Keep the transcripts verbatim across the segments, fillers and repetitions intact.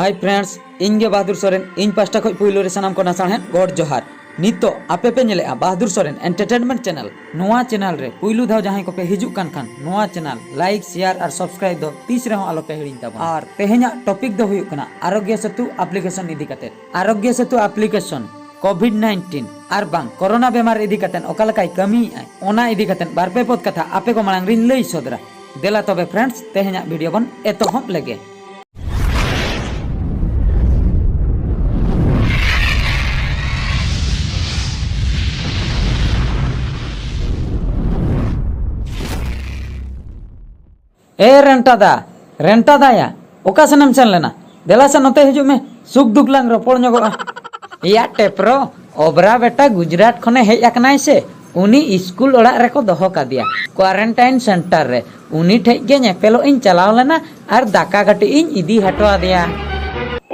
Hi friends, ᱤᱧ ᱜᱮ ᱵᱟᱦᱟᱫᱩᱨ ᱥᱚᱨᱮᱱ᱾ ᱤᱧ ᱯᱟᱦᱴᱟ ᱠᱷᱚᱱ ᱯᱩᱭᱞᱩ ᱨᱮ ᱥᱟᱱᱟᱢ ᱠᱚ ᱱᱟᱥᱟᱲᱦᱮᱫ ᱜᱚᱰ ᱡᱚᱦᱟᱨ᱾ ᱱᱤᱛᱚᱜ ᱟᱯᱮ ᱯᱮ ᱧᱮᱞᱮᱜᱼᱟ ᱵᱟᱦᱟᱫᱩᱨ ᱥᱚᱨᱮᱱ Entertainment Channel᱾ ᱱᱚᱣᱟ ᱪᱮᱱᱮᱞ ᱨᱮ ᱯᱩᱭᱞᱩ ᱫᱷᱟᱣ ᱡᱟᱦᱟᱸᱭ ᱠᱚᱯᱮ ᱦᱤᱡᱩᱜ ᱠᱟᱱ ᱠᱷᱟᱱ, ᱱᱚᱣᱟ ᱪᱮᱱᱮᱞ ᱞᱟᱭᱤᱠ, ᱥᱮᱭᱟᱨ ᱟᱨ ᱥᱟᱵᱥᱠᱨᱟᱭᱤᱵ ᱫᱚ ᱛᱤᱥ ᱨᱮᱦᱚᱸ ᱟᱞᱚᱯᱮ ᱦᱤᱲᱤᱧ ᱛᱟᱵᱚᱱᱟ᱾ ᱟᱨ ᱛᱮᱦᱮᱧᱟᱜ ᱴᱚᱯᱤᱠ ᱫᱚ ᱦᱩᱭᱩᱜ ᱠᱟᱱᱟ ᱟᱨᱳᱜᱽᱭᱚ ᱥᱮᱛᱩ ᱟᱯᱞᱤᱠᱮᱥᱚᱱ ᱤᱫᱤ ᱠᱟᱛᱮ᱾ ᱟᱨᱳᱜᱽᱭᱚ ᱥᱮᱛᱩ ᱟᱯᱞᱤᱠᱮᱥᱚᱱ ᱠᱳᱵᱷᱤᱰ ᱱᱟᱭᱤᱱᱴᱤᱱ ᱟᱨ ᱵᱟᱝ ᱠᱳᱨᱳᱱᱟ ᱵᱮᱢᱟᱨ ᱤᱫᱤ ᱠᱟᱛᱮ ᱚᱠᱟ ᱞᱮᱠᱟᱭ ᱠᱟᱹᱢᱤᱭᱮᱫᱼᱟᱭ, ᱚᱱᱟ ᱤᱫᱤ ᱠᱟᱛᱮ ᱵᱟᱨ ᱯᱮ ᱯᱚᱫ ᱠᱟᱛᱷᱟ ᱟᱯᱮ ᱠᱚ ᱢᱟᱲᱟᱝ ᱨᱤᱧ ᱞᱟᱹᱭ ᱥᱚᱫᱚᱨᱟ᱾ ᱫᱮᱞᱟ ᱛᱚᱵᱮ friends, ᱛᱮᱦᱮᱧᱟᱜ ᱵᱷᱤᱰᱤᱭᱳ ᱵᱚᱱ ᱮᱛᱚᱦᱚᱵ ᱞᱮᱜᱮ᱾ ᱮ ᱨᱮᱱᱴᱟ ᱫᱟ, ᱨᱮᱱᱴᱟ ᱫᱟᱭᱟ, ᱚᱠᱟ ᱥᱮᱱᱮᱢ ᱥᱮᱱ ᱞᱮᱱᱟ? ᱫᱮᱞᱟ ᱥᱮ ᱱᱚᱛᱮ ᱦᱤᱡᱩᱜ ᱢᱮ, ᱥᱩᱠ ᱫᱩᱠ ᱞᱟᱝ ᱨᱚᱯᱚᱲ ᱧᱚᱜᱚᱜᱼᱟ᱾ ᱮᱭᱟ ᱴᱮᱯᱨᱚ, ᱚᱵᱨᱟ ᱵᱮᱴᱟ ᱜᱩᱡᱽᱨᱟᱴ ᱠᱷᱚᱱᱮ ᱦᱮᱡ ᱟᱠᱟᱱᱟᱭ ᱥᱮ, ᱩᱱᱤ ᱤᱥᱠᱩᱞ ᱚᱲᱟᱜ ᱨᱮᱠᱚ ᱫᱚᱦᱚ ᱠᱟᱫᱮᱭᱟ, ᱠᱳᱣᱟᱨᱮᱱᱴᱟᱭᱤᱱ ᱥᱮᱱᱴᱟᱨ ᱨᱮ᱾ ᱩᱱᱤ ᱴᱷᱮᱡ ᱜᱮ ᱧᱮᱯᱮᱞᱚᱜ ᱤᱧ ᱪᱟᱞᱟᱣ ᱞᱮᱱᱟ ᱟᱨ ᱫᱟᱠᱟ ᱠᱟᱹᱴᱤᱡ ᱤᱧ ᱤᱫᱤ ᱦᱚᱴᱚ ᱟᱫᱮᱭᱟ᱾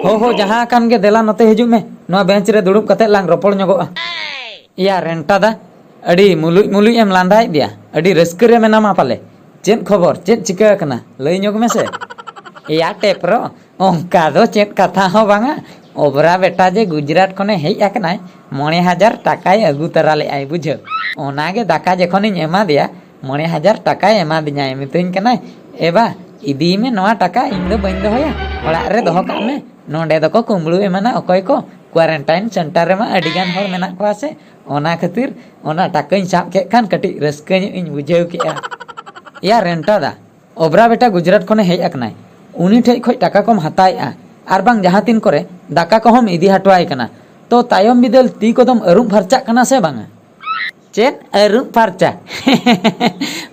ᱦᱳ ᱦᱳ, ᱡᱟᱦᱟᱸ ᱟᱠᱟᱱ ᱜᱮ, ᱫᱮᱞᱟ ᱱᱚᱛᱮ ᱦᱤᱡᱩᱜ ᱢᱮ, ᱱᱚᱣᱟ ᱵᱮᱧᱪ ᱨᱮ ᱫᱩᱲᱩᱵ ᱠᱟᱛᱮ ᱞᱟᱝ ᱨᱚᱯᱚᱲ ᱧᱚᱜᱚᱜᱼᱟ᱾ ᱮᱭᱟ ᱨᱮᱱᱴᱟ ᱫᱟ, ᱟᱹᱰᱤ ᱢᱩᱞᱩᱡ ᱢᱩᱞᱩᱡ ᱮᱢ ᱞᱟᱸᱫᱟᱭᱮᱫ ᱫᱮᱭᱟ, ᱟᱹᱰᱤ ᱨᱟᱹᱥᱠᱟᱹ ᱨᱮ ᱢᱮᱱᱟᱢᱟ ᱯᱟᱞᱮ᱾ ᱪᱮᱫ ᱠᱷᱚᱵᱚᱨ? ᱪᱮᱫ ᱪᱤᱠᱟᱹ ᱟᱠᱟᱱᱟ? ᱞᱟᱹᱭ ᱧᱚᱜᱽ ᱢᱮᱥᱮ᱾ ᱮᱭᱟ ᱴᱮᱯᱨᱚ, ᱚᱱᱠᱟ ᱫᱚ ᱪᱮᱫ ᱠᱟᱛᱷᱟ ᱦᱚᱸ ᱵᱟᱝᱟ᱾ ᱚᱵᱨᱟ ᱵᱮᱴᱟ ᱡᱮ ᱜᱩᱡᱽᱨᱟᱴ ᱠᱷᱚᱱᱮ ᱦᱮᱡ ᱟᱠᱟᱱᱟᱭ, ᱢᱚᱬᱮ ᱦᱟᱡᱟᱨ ᱴᱟᱠᱟᱭ ᱟᱹᱜᱩ ᱛᱟᱨᱟ ᱞᱮᱫᱼᱟᱭ, ᱵᱩᱡᱷᱟᱹᱣ᱾ ᱚᱱᱟᱜᱮ ᱫᱟᱠᱟ ᱡᱚᱠᱷᱚᱱᱤᱧ ᱮᱢᱟ ᱫᱮᱭᱟ, ᱢᱚᱬᱮ ᱦᱟᱡᱟᱨ ᱴᱟᱠᱟᱭ ᱮᱢᱟ ᱫᱤᱧᱟᱭ, ᱢᱤᱛᱟᱹᱧ ᱠᱟᱱᱟᱭ, "ᱮ ᱵᱟ, ᱤᱫᱤᱭ ᱢᱮ ᱱᱚᱣᱟ ᱴᱟᱠᱟ, ᱤᱧ ᱫᱚ ᱵᱟᱹᱧ ᱫᱚᱦᱚᱭᱟ, ᱚᱲᱟᱜ ᱨᱮ ᱫᱚᱦᱚ ᱠᱟᱜ ᱢᱮ, ᱱᱚᱸᱰᱮ ᱫᱚᱠᱚ ᱠᱩᱢᱵᱽᱲᱩ ᱮᱢᱟᱱᱟ ᱚᱠᱚᱭ ᱠᱚ, ᱠᱳᱣᱟᱨᱮᱱᱴᱟᱭᱤᱱ ᱥᱮᱱᱴᱟᱨ ᱨᱮᱢᱟ ᱟᱹᱰᱤ ᱜᱟᱱ ᱦᱚᱲ ᱢᱮᱱᱟᱜ ᱠᱚᱣᱟ ᱥᱮ, ᱚᱱᱟ ᱠᱷᱟᱹᱛᱤᱨ ᱚᱱᱟ ᱴᱟᱠᱟᱧ ᱥᱟᱵ ᱠᱮᱫ ᱠᱷᱟᱱ ᱠᱟᱹᱴᱤᱡ ᱨᱟᱹᱥᱠᱟᱹ ᱧᱚᱜ ᱤᱧ ᱵᱩᱡᱷᱟᱹᱣ ᱠᱮᱫᱼᱟ᱾" ᱮᱭᱟ ᱨᱮᱱᱴᱟ ᱫᱟ, ᱚᱵᱨᱟ ᱵᱮᱴᱟ ᱜᱩᱡᱽᱨᱟᱴ ᱠᱷᱚᱱᱮ ᱦᱮᱡ ᱟᱠᱟᱱᱟᱭ, ᱩᱱᱤ ᱴᱷᱮᱡ ᱠᱷᱚᱡ ᱴᱟᱠᱟ ᱠᱚᱢ ᱦᱟᱛᱟᱣᱮᱫᱼᱟ, ᱟᱨ ᱵᱟᱝ ᱡᱟᱦᱟᱸ ᱛᱤᱱ ᱠᱚᱨᱮ ᱫᱟᱠᱟ ᱠᱚᱦᱚᱸᱢ ᱤᱫᱤ ᱦᱚᱴᱚᱣᱟᱭ ᱠᱟᱱᱟ, ᱛᱚ ᱛᱟᱭᱚᱢ ᱵᱤᱫᱟᱹᱞ ᱛᱤ ᱠᱚᱫᱚᱢ ᱟᱹᱨᱩᱵ ᱯᱷᱟᱨᱪᱟᱜ ᱠᱟᱱᱟ ᱥᱮ ᱵᱟᱝᱟ? ᱪᱮᱫ ᱟᱹᱨᱩᱵ ᱯᱷᱟᱨᱪᱟ?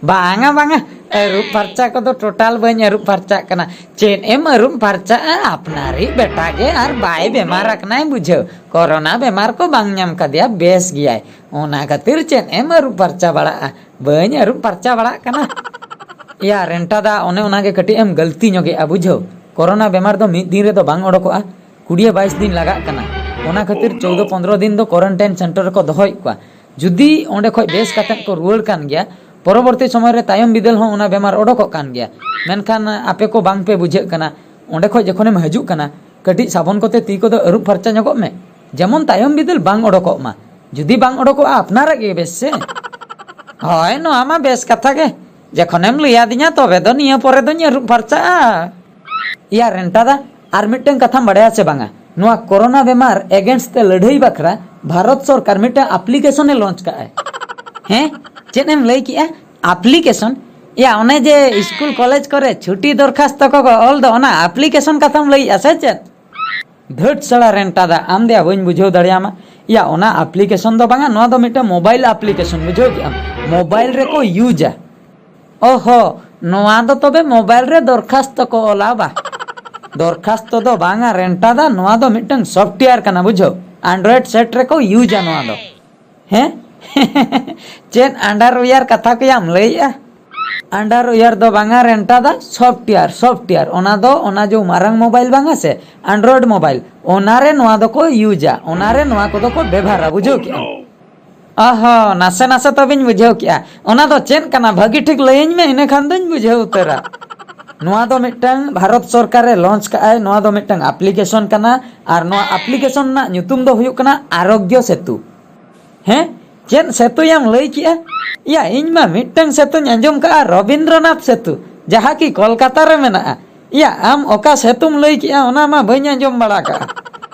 ᱵᱟᱝᱟ, ᱵᱟᱝᱟ, ᱟᱹᱨᱩᱵ ᱯᱷᱟᱨᱪᱟ ᱠᱚᱫᱚ ᱴᱳᱴᱟᱞ ᱵᱟᱹᱧ ᱟᱹᱨᱩᱵ ᱯᱷᱟᱨᱪᱟᱜ ᱠᱟᱱᱟ᱾ ᱪᱮᱫ ᱮᱢ ᱟᱹᱨᱩᱵ ᱯᱷᱟᱨᱪᱟᱜᱼᱟ? ᱟᱯᱱᱟᱨᱤᱡ ᱵᱮᱴᱟ ᱜᱮ ᱟᱨ ᱵᱟᱭ ᱵᱮᱢᱟᱨ ᱟᱠᱟᱱᱟᱭ, ᱵᱩᱡᱷᱟᱹᱣ᱾ ᱠᱳᱨᱳᱱᱟ ᱵᱮᱢᱟᱨ ᱠᱚ ᱵᱟᱝ ᱧᱟᱢ ᱠᱟᱫᱮᱭᱟ, ᱵᱮᱥ ᱜᱮᱭᱟᱭ᱾ ᱚᱱᱟ ᱠᱷᱟᱹᱛᱤᱨ ᱪᱮᱫ ᱮᱢ ᱟᱹᱨᱩᱵ ᱯᱷᱟᱨᱪᱟ ᱵᱟᱲᱟᱜᱼᱟ? ᱵᱟᱹᱧ ᱟᱹᱨᱩᱵ ᱯᱷᱟᱨᱪᱟ ᱵᱟᱲᱟᱜ ᱠᱟᱱᱟ᱾ ᱮᱭᱟ ᱨᱮᱱᱴᱟ ᱫᱟ, ᱚᱱᱮ ᱚᱱᱟᱜᱮ ᱠᱟᱹᱴᱤᱡ ᱮᱢ ᱜᱟᱹᱞᱛᱤ ᱧᱚᱜᱮᱜᱼᱟ, ᱵᱩᱡᱷᱟᱹᱣ᱾ ᱠᱳᱨᱳᱱᱟ ᱵᱮᱢᱟᱨ ᱫᱚ ᱢᱤᱫ ᱫᱤᱱ ᱨᱮᱫᱚ ᱵᱟᱝ ᱚᱰᱚᱠᱚᱜᱼᱟ, ᱠᱩᱲᱤᱭᱟᱹ ᱵᱟᱭᱤᱥ ᱫᱤᱱ ᱞᱟᱜᱟᱜ ᱠᱟᱱᱟ᱾ ᱚᱱᱟ ᱠᱷᱟᱹᱛᱤᱨ ᱪᱳᱣᱫᱚ ᱯᱚᱱᱫᱽᱨᱚ ᱫᱤᱱ ᱫᱚ ᱠᱳᱣᱟᱨᱮᱱᱴᱟᱭᱤᱱ ᱥᱮᱱᱴᱟᱨ ᱨᱮᱠᱚ ᱫᱚᱦᱚᱭᱮᱫ ᱠᱚᱣᱟ᱾ ᱡᱩᱫᱤ ᱚᱸᱰᱮ ᱠᱷᱚᱡ ᱵᱮᱥ ᱠᱟᱛᱮᱫ ᱠᱚ ᱨᱩᱣᱟᱹᱲ ᱠᱟᱱ ᱜᱮᱭᱟ, ᱯᱚᱨᱚᱵᱚᱨᱛᱤ ᱥᱚᱢᱚᱭ ᱨᱮ ᱛᱟᱭᱚᱢ ᱵᱤᱫᱟᱹᱞ ᱦᱚᱸ ᱚᱱᱟ ᱵᱮᱢᱟᱨ ᱚᱰᱚᱠᱚᱜ ᱠᱟᱱ ᱜᱮᱭᱟ᱾ ᱢᱮᱱᱠᱷᱟᱱ ᱟᱯᱮ ᱠᱚ ᱵᱟᱝ ᱯᱮ ᱵᱩᱡᱷᱟᱹᱜ ᱠᱟᱱᱟ, ᱚᱸᱰᱮ ᱠᱷᱚᱡ ᱡᱚᱠᱷᱚᱱᱮᱢ ᱦᱤᱡᱩᱜ ᱠᱟᱱᱟ, ᱠᱟᱹᱴᱤᱡ ᱥᱟᱵᱚᱱ ᱠᱚᱛᱮ ᱛᱤ ᱠᱚᱫᱚ ᱟᱹᱨᱩᱵ ᱯᱷᱟᱨᱪᱟ ᱧᱚᱜᱚᱜ ᱢᱮ, ᱡᱮᱢᱚᱱ ᱛᱟᱭᱚᱢ ᱵᱤᱫᱟᱹᱞ ᱵᱟᱝ ᱚᱰᱚᱠᱚᱜ ᱢᱟ᱾ ᱡᱩᱫᱤ ᱵᱟᱝ ᱚᱰᱚᱠᱚᱜᱼᱟ, ᱟᱯᱱᱟᱨᱟᱜ ᱜᱮ ᱵᱮᱥ ᱥᱮ᱾ ᱦᱳᱭ, ᱱᱚᱣᱟ ᱢᱟ ᱵᱮᱥ ᱠᱟᱛᱷᱟ ᱜᱮ᱾ ᱡᱚᱠᱷᱚᱱᱮᱢ ᱞᱟᱹᱭ ᱟᱹᱫᱤᱧᱟ, ᱛᱚᱵᱮ ᱫᱚ ᱱᱤᱭᱟᱹ ᱯᱚᱨᱮ ᱫᱚᱧ ᱟᱹᱨᱩᱵ ᱯᱷᱟᱨᱪᱟᱜᱼᱟ᱾ ᱭᱟ ᱨᱮᱱᱴᱟ ᱫᱟ, ᱟᱨ ᱢᱤᱫᱴᱟᱝ ᱠᱟᱛᱷᱟᱢ ᱵᱟᱲᱟᱭᱟ ᱥᱮ ᱵᱟᱝᱟ? ᱱᱚᱣᱟ ᱠᱳᱨᱳᱱᱟ ᱵᱮᱢᱟᱨ against ᱛᱮ ᱞᱟᱹᱲᱦᱟᱹᱭ ᱵᱟᱠᱷᱨᱟ ᱵᱷᱟᱨᱚᱛ ᱥᱚᱨᱠᱟᱨ ᱢᱤᱫᱴᱟᱝ application ᱮ launch ᱠᱟᱜᱼᱟᱭ᱾ ᱦᱮᱸ, ᱪᱮᱫ ᱮᱢ ᱞᱟᱹᱭ ᱠᱮᱜᱼᱟ? Application? ᱭᱟ, ᱚᱱᱮ ᱡᱮ ᱥᱠᱩᱞ ᱠᱚᱞᱮᱡᱽ ᱠᱚᱨᱮ ᱪᱷᱩᱴᱤ ᱫᱚᱨᱠᱷᱟᱥᱛᱚ ᱠᱚᱠᱚ ᱚᱞ ᱫᱚ, ᱚᱱᱟ application ᱠᱟᱛᱷᱟᱢ ᱞᱟᱹᱭᱮᱜᱼᱟ ᱥᱮ ᱪᱮᱫ? ᱫᱷᱟᱹᱴ ᱥᱟᱲᱟ ᱨᱮᱱᱴᱟ ᱫᱟ, ᱟᱢ ᱫᱮᱭᱟ ᱵᱟᱹᱧ ᱵᱩᱡᱷᱟᱹᱣ ᱫᱟᱲᱮᱭᱟᱢᱟ᱾ ᱭᱟ, ᱚᱱᱟ application ᱫᱚ ᱵᱟᱝᱟ, ᱱᱚᱣᱟ ᱫᱚ ᱢᱤᱫᱴᱟᱝ mobile application, ᱵᱩᱡᱷᱟᱹᱣ ᱠᱮᱜᱼᱟᱢ? ᱢᱳᱵᱟᱭᱤᱞ ᱨᱮᱠᱚ ᱤᱭᱩᱡᱟ᱾ ᱚᱦᱚ, ᱱᱚᱣᱟ ᱫᱚ ᱛᱚᱵᱮ ᱢᱳᱵᱟᱭᱤᱞ ᱨᱮ ᱫᱚᱨᱠᱷᱟᱥᱛᱚ ᱠᱚ ᱚᱞᱟ ᱵᱟ? ᱫᱚᱨᱠᱷᱟᱥᱛᱚ ᱫᱚ ᱵᱟᱝᱟ ᱨᱮᱱᱴᱟ ᱫᱟ, ᱱᱚᱣᱟ ᱫᱚ ᱢᱤᱫᱴᱟᱝ software ᱠᱟᱱᱟ, ᱵᱩᱡᱷᱟᱹᱣ? Android set ᱨᱮᱠᱚ ᱤᱭᱩᱡᱟ ᱱᱚᱣᱟ ᱫᱚ᱾ ᱦᱮᱸ? ᱪᱮᱫ underwear ᱠᱟᱛᱷᱟ ᱠᱚᱭᱟᱢ ᱞᱟᱹᱭᱮᱜᱼᱟ? Underwear ᱫᱚ ᱵᱟᱝᱟ ᱨᱮᱱᱴᱟ ᱫᱟ, software, software᱾ ᱚᱱᱟ ᱫᱚ ᱚᱱᱟ ᱡᱮ ᱢᱟᱨᱟᱝ ᱢᱳᱵᱟᱭᱤᱞ ᱵᱟᱝᱟ ᱥᱮ, Android ᱢᱳᱵᱟᱭᱤᱞ, ᱚᱱᱟᱨᱮ ᱱᱚᱣᱟ ᱫᱚᱠᱚ ᱤᱭᱩᱡᱟ, ᱚᱱᱟᱨᱮ ᱱᱚᱣᱟ ᱠᱚᱫᱚ ᱠᱚ ᱵᱮᱵᱷᱟᱨᱟ, ᱵᱩᱡᱷᱟᱹᱣ ᱠᱮᱜᱼᱟᱢ? ᱚᱦᱚ, ᱱᱟᱥᱮ ᱱᱟᱥᱮ ᱛᱚᱵᱮᱧ ᱵᱩᱡᱷᱟᱹᱣ ᱠᱮᱜᱼᱟ᱾ ᱚᱱᱟ ᱫᱚ ᱪᱮᱫ ᱠᱟᱱᱟ? ᱵᱷᱟᱹᱜᱤ ᱴᱷᱤᱠ ᱞᱟᱹᱭᱟᱹᱧ ᱢᱮ, ᱤᱱᱟᱹ ᱠᱷᱟᱱ ᱫᱚᱧ ᱵᱩᱡᱷᱟᱹᱣ ᱩᱛᱟᱹᱨᱟ᱾ ᱱᱚᱣᱟ ᱫᱚ ᱢᱤᱫᱴᱟᱝ ᱵᱷᱟᱨᱚᱛ ᱥᱚᱨᱠᱟᱨᱮ launch ᱠᱟᱜᱼᱟᱭ, ᱱᱚᱣᱟ ᱫᱚ ᱢᱤᱫᱴᱟᱝ application ᱠᱟᱱᱟ, ᱟᱨ ᱱᱚᱣᱟ application ᱨᱮᱱᱟᱜ ᱧᱩᱛᱩᱢ ᱫᱚ ᱦᱩᱭᱩᱜ ᱠᱟᱱᱟ ᱟᱨᱳᱜᱽᱭᱚ ᱥᱮᱛᱩ᱾ ᱦᱮᱸ, ᱪᱮᱫ ᱥᱮᱛᱩᱭᱟᱢ ᱞᱟᱹᱭ ᱠᱮᱜᱼᱟ? ᱭᱟ, ᱤᱧ ᱢᱟ ᱢᱤᱫᱴᱟᱝ ᱥᱮᱛᱩᱧ ᱟᱸᱡᱚᱢ ᱠᱟᱜᱼᱟ, ᱨᱚᱵᱤᱱᱫᱨᱚᱱᱟᱛᱷ ᱥᱮᱛᱩ, ᱡᱟᱦᱟᱸ ᱠᱤ ᱠᱚᱞᱠᱟᱛᱟ ᱨᱮ ᱢᱮᱱᱟᱜᱼᱟ᱾ ᱭᱟ, ᱟᱢ ᱚᱠᱟ ᱥᱮᱛᱩᱢ ᱞᱟᱹᱭ ᱠᱮᱜᱼᱟ, ᱚᱱᱟ ᱢᱟ ᱵᱟᱹᱧ ᱟᱸᱡᱚᱢ ᱵᱟᱲᱟ ᱠᱟᱜᱼᱟ᱾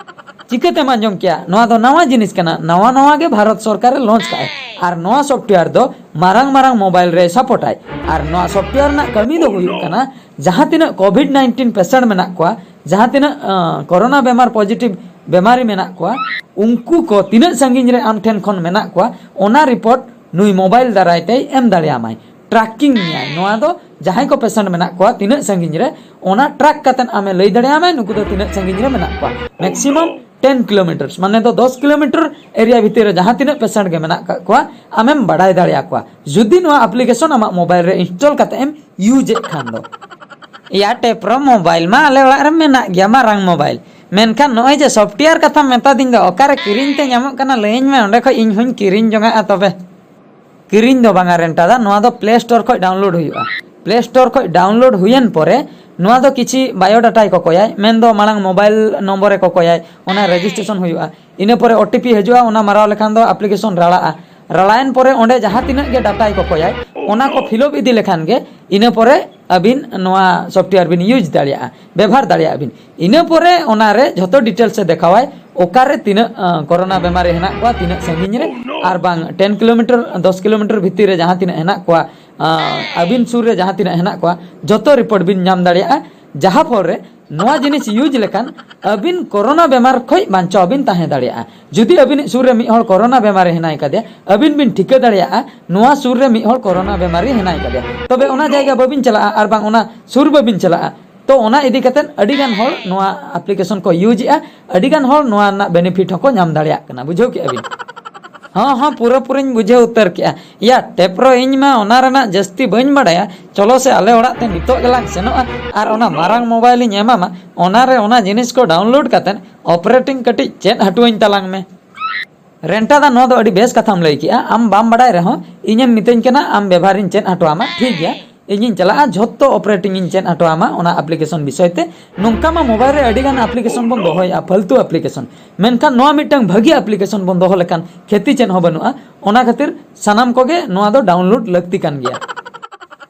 ᱪᱤᱠᱟᱹᱛᱮᱢ ᱟᱸᱡᱚᱢ ᱠᱮᱜᱼᱟ? ᱱᱚᱣᱟ ᱫᱚ ᱱᱟᱣᱟ ᱡᱤᱱᱤᱥ ᱠᱟᱱᱟ, ᱱᱟᱣᱟ ᱱᱟᱣᱟ ᱜᱮ ᱵᱷᱟᱨᱚᱛ ᱥᱚᱨᱠᱟᱨᱮ launch ᱠᱟᱜᱼᱟᱭ᱾ ᱟᱨ ᱱᱚᱣᱟ software ᱫᱚ ᱢᱟᱨᱟᱝ ᱢᱟᱨᱟᱝ ᱢᱳᱵᱟᱭᱤᱞ ᱨᱮ support ᱟᱭ᱾ ᱟᱨ ᱱᱚᱣᱟ software ᱨᱮᱱᱟᱜ ᱠᱟᱹᱢᱤ ᱫᱚ ᱦᱩᱭᱩᱜ ᱠᱟᱱᱟ, ᱡᱟᱦᱟᱸ ᱛᱤᱱᱟᱹᱜ COVID nineteen patient ᱢᱮᱱᱟᱜ ᱠᱚᱣᱟ, ᱡᱟᱦᱟᱸ ᱛᱤᱱᱟᱹᱜ, ᱟᱸ, ᱠᱳᱨᱳᱱᱟ ᱵᱮᱢᱟᱨ positive ᱵᱮᱢᱟᱨᱤ ᱢᱮᱱᱟᱜ ᱠᱚᱣᱟ, ᱩᱱᱠᱩ ᱠᱚ ᱛᱤᱱᱟᱹᱜ ᱥᱟᱺᱜᱤᱧ ᱨᱮ ᱟᱢ ᱴᱷᱮᱱ ᱠᱷᱚᱱ ᱢᱮᱱᱟᱜ ᱠᱚᱣᱟ, ᱚᱱᱟ report ᱱᱩᱭ ᱢᱳᱵᱟᱭᱤᱞ ᱫᱟᱨᱟᱭ ᱛᱮᱭ ᱮᱢ ᱫᱟᱲᱮᱭᱟᱢᱟᱭ᱾ Tracking ᱢᱮᱭᱟᱭ᱾ ᱱᱚᱣᱟ ᱫᱚ ᱡᱟᱦᱟᱸᱭ ᱠᱚ patient ᱢᱮᱱᱟᱜ ᱠᱚᱣᱟ, ᱛᱤᱱᱟᱹᱜ ᱥᱟᱺᱜᱤᱧ ᱨᱮ, ᱚᱱᱟ track ᱠᱟᱛᱮᱫ ᱟᱢᱮ ᱞᱟᱹᱭ ᱫᱟᱲᱮᱭᱟᱢᱟᱭ ᱱᱩᱠᱩ ᱫᱚ ᱛᱤᱱᱟᱹᱜ ᱥᱟᱺᱜᱤᱧ ᱨᱮ ᱢᱮᱱᱟᱜ ᱠᱚᱣᱟ᱾ Maximum ten kilometers, ᱢᱟᱱᱮ ᱫᱚ ᱫᱚᱥ kilometer area ᱵᱷᱤᱛᱤᱨ ᱨᱮ ᱡᱟᱦᱟᱸ ᱛᱤᱱᱟᱹᱜ patient ᱜᱮ ᱢᱮᱱᱟᱜ ᱠᱟᱜ ᱠᱚᱣᱟ, ᱟᱢᱮᱢ ᱵᱟᱲᱟᱭ ᱫᱟᱲᱮᱭᱟᱠᱚᱣᱟ, ᱡᱩᱫᱤ ᱱᱚᱣᱟ application ᱟᱢᱟᱜ ᱢᱳᱵᱟᱭᱤᱞ ᱨᱮ install ᱠᱟᱛᱮ ᱮᱢ use ᱮᱫ ᱠᱷᱟᱱ ᱫᱚ᱾ ᱭᱟ ᱴᱮᱯᱨᱚ, ᱢᱳᱵᱟᱭᱤᱞ ᱢᱟ ᱟᱞᱮ ᱚᱲᱟᱜ ᱨᱮ ᱢᱮᱱᱟᱜ ᱜᱮᱭᱟ, ᱢᱟᱨᱟᱝ ᱢᱳᱵᱟᱭᱤᱞ, ᱢᱮᱱᱠᱷᱟᱱ ᱱᱚᱜᱼᱚᱭ ᱡᱮ software ᱠᱟᱛᱷᱟᱢ ᱢᱮᱛᱟᱫᱤᱧ ᱫᱚ, ᱚᱠᱟᱨᱮ ᱠᱤᱨᱤᱧ ᱛᱮ ᱧᱟᱢᱚᱜ ᱠᱟᱱᱟ ᱞᱟᱹᱭᱟᱹᱧ ᱢᱮ, ᱚᱸᱰᱮ ᱠᱷᱚᱡ ᱤᱧ ᱦᱚᱸᱧ ᱠᱤᱨᱤᱧ ᱡᱚᱝᱟᱜᱼᱟ ᱛᱚᱵᱮ᱾ ᱠᱤᱨᱤᱧ ᱫᱚ ᱵᱟᱝᱟ ᱨᱮᱱᱴᱟ ᱫᱟ, ᱱᱚᱣᱟ ᱫᱚ Play Store ᱠᱷᱚᱡ download ᱦᱩᱭᱩᱜᱼᱟ᱾ Play Store ᱠᱷᱚᱱ download ᱦᱩᱭᱮᱱ ᱯᱚᱨᱮ ᱱᱚᱣᱟ ᱫᱚ ᱠᱤᱪᱷᱤ bio data ᱭ ᱠᱚᱠᱚᱭᱟᱭ, ᱢᱮᱱᱫᱚ ᱢᱟᱲᱟᱝ mobile number ᱮ ᱠᱚᱠᱚᱭᱟᱭ, ᱚᱱᱟ registration ᱦᱩᱭᱩᱜᱼᱟ᱾ ᱤᱱᱟᱹ ᱯᱚᱨᱮ OTP ᱦᱤᱡᱩᱜᱼᱟ, ᱚᱱᱟ ᱢᱟᱨᱟᱣ ᱞᱮᱠᱷᱟᱱ ᱫᱚ application ᱨᱟᱲᱟᱜᱼᱟ᱾ ᱨᱟᱲᱟᱭᱮᱱ ᱯᱚᱨᱮ ᱚᱸᱰᱮ ᱡᱟᱦᱟᱸ ᱛᱤᱱᱟᱹᱜ ᱜᱮ data ᱭ ᱠᱚᱠᱚᱭᱟᱭ, ᱚᱱᱟ ᱠᱚ fill up ᱤᱫᱤ ᱞᱮᱠᱷᱟᱱ ᱜᱮ ᱤᱱᱟᱹ ᱯᱚᱨᱮ ᱟᱹᱵᱤᱱ ᱱᱚᱣᱟ software ᱵᱤᱱ use ᱫᱟᱲᱮᱭᱟᱜᱼᱟ, ᱵᱮᱵᱷᱟᱨ ᱫᱟᱲᱮᱭᱟᱜᱼᱟ ᱵᱤᱱ᱾ ᱤᱱᱟᱹ ᱯᱚᱨᱮ ᱚᱱᱟᱨᱮ ᱡᱷᱚᱛᱚ details ᱮ ᱫᱮᱠᱷᱟᱣᱟᱭ, ᱚᱠᱟᱨᱮ ᱛᱤᱱᱟᱹᱜ ᱠᱳᱨᱳᱱᱟ ᱵᱮᱢᱟᱨᱤ ᱦᱮᱱᱟᱜ ᱠᱚᱣᱟ, ᱛᱤᱱᱟᱹᱜ ᱥᱟᱺᱜᱤᱧ ᱨᱮ, ᱟᱨ ᱵᱟᱝ ten kilometer, ᱫᱚᱥ kilometer ᱵᱷᱤᱛᱤᱨ ᱨᱮ ᱡᱟᱦᱟᱸ ᱛᱤᱱᱟᱹᱜ ᱦᱮᱱᱟᱜ ᱠᱚᱣᱟ, ᱟᱹᱵᱤᱱ ᱥᱩᱨ ᱨᱮ ᱡᱟᱦᱟᱸ ᱛᱤᱱᱟᱹᱜ ᱦᱮᱱᱟᱜ ᱠᱚᱣᱟ, ᱡᱷᱚᱛᱚ report ᱵᱤᱱ ᱧᱟᱢ ᱫᱟᱲᱮᱭᱟᱜᱼᱟ᱾ ᱡᱟᱦᱟᱸ ᱯᱷᱚᱞ ᱨᱮ ᱱᱚᱣᱟ ᱡᱤᱱᱤᱥ use ᱞᱮᱠᱷᱟᱱ ᱟᱹᱵᱤᱱ ᱠᱳᱨᱳᱱᱟ ᱵᱮᱢᱟᱨ ᱠᱷᱚᱱ ᱵᱟᱧᱪᱟᱣ ᱵᱤᱱ ᱛᱟᱦᱮᱸ ᱫᱟᱲᱮᱭᱟᱜᱼᱟ᱾ ᱡᱩᱫᱤ ᱟᱹᱵᱤᱱᱤᱡ ᱥᱩᱨ ᱨᱮ ᱢᱤᱫ ᱦᱚᱲ ᱠᱳᱨᱳᱱᱟ ᱵᱮᱢᱟᱨᱤ ᱦᱮᱱᱟᱭ ᱠᱟᱫᱮᱭᱟ, ᱟᱹᱵᱤᱱ ᱵᱤᱱ ᱴᱷᱤᱠᱟᱹ ᱫᱟᱲᱮᱭᱟᱜᱼᱟ ᱱᱚᱣᱟ ᱥᱩᱨ ᱨᱮ ᱢᱤᱫ ᱦᱚᱲ ᱠᱳᱨᱳᱱᱟ ᱵᱮᱢᱟᱨᱤ ᱦᱮᱱᱟᱭ ᱠᱟᱫᱮᱭᱟ, ᱛᱚᱵᱮ ᱚᱱᱟ ᱡᱟᱭᱜᱟ ᱵᱟᱹᱵᱤᱱ ᱪᱟᱞᱟᱜᱼᱟ ᱟᱨ ᱵᱟᱝ ᱚᱱᱟ ᱥᱩᱨ ᱵᱟᱹᱵᱤᱱ ᱪᱟᱞᱟᱜᱼᱟ᱾ ᱛᱚ ᱚᱱᱟ ᱤᱫᱤ ᱠᱟᱛᱮᱫ ᱟᱹᱰᱤ ᱜᱟᱱ ᱦᱚᱲ ᱱᱚᱣᱟ application ᱠᱚ use ᱮᱜᱼᱟ, ᱟᱹᱰᱤ ᱜᱟᱱ ᱦᱚᱲ ᱱᱚᱣᱟ ᱨᱮᱱᱟᱜ benefit ᱦᱚᱸᱠᱚ ᱧᱟᱢ ᱫᱟᱲᱮᱭᱟᱜ ᱠᱟᱱᱟ᱾ ᱵᱩᱡᱷᱟᱹᱣ ᱠᱮᱜᱼᱟ ᱵᱤᱱ? ᱦᱚᱸ ᱦᱚᱸ, ᱯᱩᱨᱟᱹᱯᱩᱨᱤᱧ ᱵᱩᱡᱷᱟᱹᱣ ᱩᱛᱟᱹᱨ ᱠᱮᱜᱼᱟ᱾ ᱭᱟ ᱴᱮᱯᱨᱳ, ᱤᱧ ᱢᱟ ᱚᱱᱟ ᱨᱮᱱᱟᱜ ᱡᱟᱹᱥᱛᱤ ᱵᱟᱹᱧ ᱵᱟᱲᱟᱭᱟ᱾ ᱪᱚᱞᱚ ᱥᱮ ᱟᱞᱮ ᱚᱲᱟᱜ ᱛᱮ ᱱᱤᱛᱚᱜ ᱜᱮᱞᱟᱝ ᱥᱮᱱᱚᱜᱼᱟ ᱟᱨ ᱚᱱᱟ ᱢᱟᱨᱟᱝ mobile ᱤᱧ ᱮᱢᱟᱢᱟ, ᱚᱱᱟ ᱨᱮ ᱚᱱᱟ ᱡᱤᱱᱤᱥ ᱠᱚ download ᱠᱟᱛᱮᱫ operating ᱠᱟᱹᱴᱤᱡ ᱪᱮᱫ ᱦᱚᱴᱚᱣᱟᱹᱧ ᱛᱟᱞᱟᱝ ᱢᱮ᱾ ᱨᱮᱱᱴᱟ ᱫᱟ, ᱱᱚᱣᱟ ᱫᱚ ᱟᱹᱰᱤ ᱵᱮᱥ ᱠᱟᱛᱷᱟᱢ ᱞᱟᱹᱭ ᱠᱮᱜᱼᱟ᱾ ᱟᱢ ᱵᱟᱢ ᱵᱟᱲᱟᱭ ᱨᱮᱦᱚᱸ ᱤᱧᱮᱢ ᱢᱤᱛᱟᱹᱧ ᱠᱟᱱᱟ, ᱟᱢ ᱵᱮᱵᱷᱟᱨᱤᱧ ᱪᱮᱫ ᱦᱚᱴᱚ ᱟᱢᱟ, ᱴᱷᱤᱠ ᱜᱮᱭᱟ᱾ ᱤᱧᱤᱧ ᱪᱟᱞᱟᱜᱼᱟ, ᱡᱷᱚᱛᱚ operating ᱤᱧ ᱪᱮᱫ ᱦᱚᱴᱚ ᱟᱢᱟ ᱚᱱᱟ application ᱵᱤᱥᱚᱭ ᱛᱮ᱾ ᱱᱚᱝᱠᱟ ᱢᱟ mobile ᱨᱮ ᱟᱹᱰᱤ ᱜᱟᱱ application ᱵᱚᱱ ᱫᱚᱦᱚᱭᱮᱫᱼᱟ, ᱯᱷᱟᱞᱛᱩ application, ᱢᱮᱱᱠᱷᱟᱱ ᱱᱚᱣᱟ ᱢᱤᱫᱴᱟᱝ ᱵᱷᱟᱹᱜᱤ application ᱵᱚᱱ ᱫᱚᱦᱚ ᱞᱮᱠᱷᱟᱱ ᱠᱷᱮᱛᱤ ᱪᱮᱫ ᱦᱚᱸ ᱵᱟᱹᱱᱩᱜᱼᱟ᱾ ᱚᱱᱟ ᱠᱷᱟᱹᱛᱤᱨ ᱥᱟᱱᱟᱢ ᱠᱚᱜᱮ ᱱᱚᱣᱟ ᱫᱚ download ᱞᱟᱹᱠᱛᱤ ᱠᱟᱱ ᱜᱮᱭᱟ᱾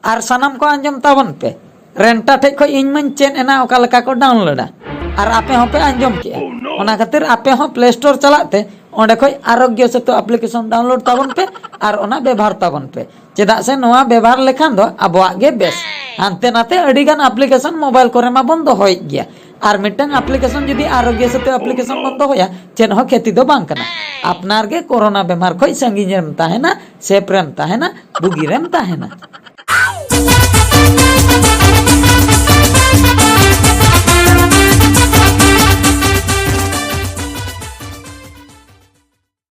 ᱟᱨ ᱥᱟᱱᱟᱢ ᱠᱚ ᱟᱸᱡᱚᱢ ᱛᱟᱵᱚᱱ ᱯᱮ, ᱨᱮᱱᱴᱟ ᱴᱷᱮᱡ ᱠᱷᱚᱡ ᱤᱧ ᱢᱟᱧ ᱪᱮᱫ ᱮᱱᱟ ᱚᱠᱟ ᱞᱮᱠᱟ ᱠᱚ downloadᱟ, ᱟᱨ ᱟᱯᱮ ᱦᱚᱸᱯᱮ ᱟᱸᱡᱚᱢ ᱠᱮᱜᱼᱟ᱾ ᱚᱱᱟ ᱠᱷᱟᱹᱛᱤᱨ ᱟᱯᱮ ᱦᱚᱸ Play Store ᱪᱟᱞᱟᱜ ᱛᱮ ᱚᱸᱰᱮ ᱠᱷᱚᱡ ᱟᱨᱳᱜᱽᱭᱚ ᱥᱮᱛᱩ application download ᱛᱟᱵᱚᱱ ᱯᱮ ᱟᱨ ᱚᱱᱟ ᱵᱮᱵᱷᱟᱨ ᱛᱟᱵᱚᱱ ᱯᱮ᱾ ᱪᱮᱫᱟᱜ ᱥᱮ ᱱᱚᱣᱟ ᱵᱮᱵᱷᱟᱨ ᱞᱮᱠᱷᱟᱱ ᱫᱚ ᱟᱵᱚᱣᱟᱜ ᱜᱮ ᱵᱮᱥ᱾ ᱦᱟᱱᱛᱮ ᱱᱟᱛᱮ ᱟᱹᱰᱤ ᱜᱟᱱ application mobile ᱠᱚᱨᱮ ᱢᱟᱵᱚᱱ ᱫᱚᱦᱚᱭᱮᱫ ᱜᱮᱭᱟ, ᱟᱨ ᱢᱤᱫᱴᱟᱝ application ᱡᱩᱫᱤ ᱟᱨᱳᱜᱽᱭᱚ ᱥᱮᱛᱩ application ᱵᱚᱱ ᱫᱚᱦᱚᱭᱟ, ᱪᱮᱫ ᱦᱚᱸ ᱠᱷᱮᱛᱤ ᱫᱚ ᱵᱟᱝ ᱠᱟᱱᱟ᱾ ᱟᱯᱱᱟᱨ ᱜᱮ ᱠᱳᱨᱳᱱᱟ ᱵᱮᱢᱟᱨ ᱠᱷᱚᱡ ᱥᱟᱺᱜᱤᱧ ᱨᱮᱢ ᱛᱟᱦᱮᱱᱟ, safe ᱨᱮᱢ ᱛᱟᱦᱮᱱᱟ, ᱵᱩᱜᱤ ᱨᱮᱢ ᱛᱟᱦᱮᱱᱟ᱾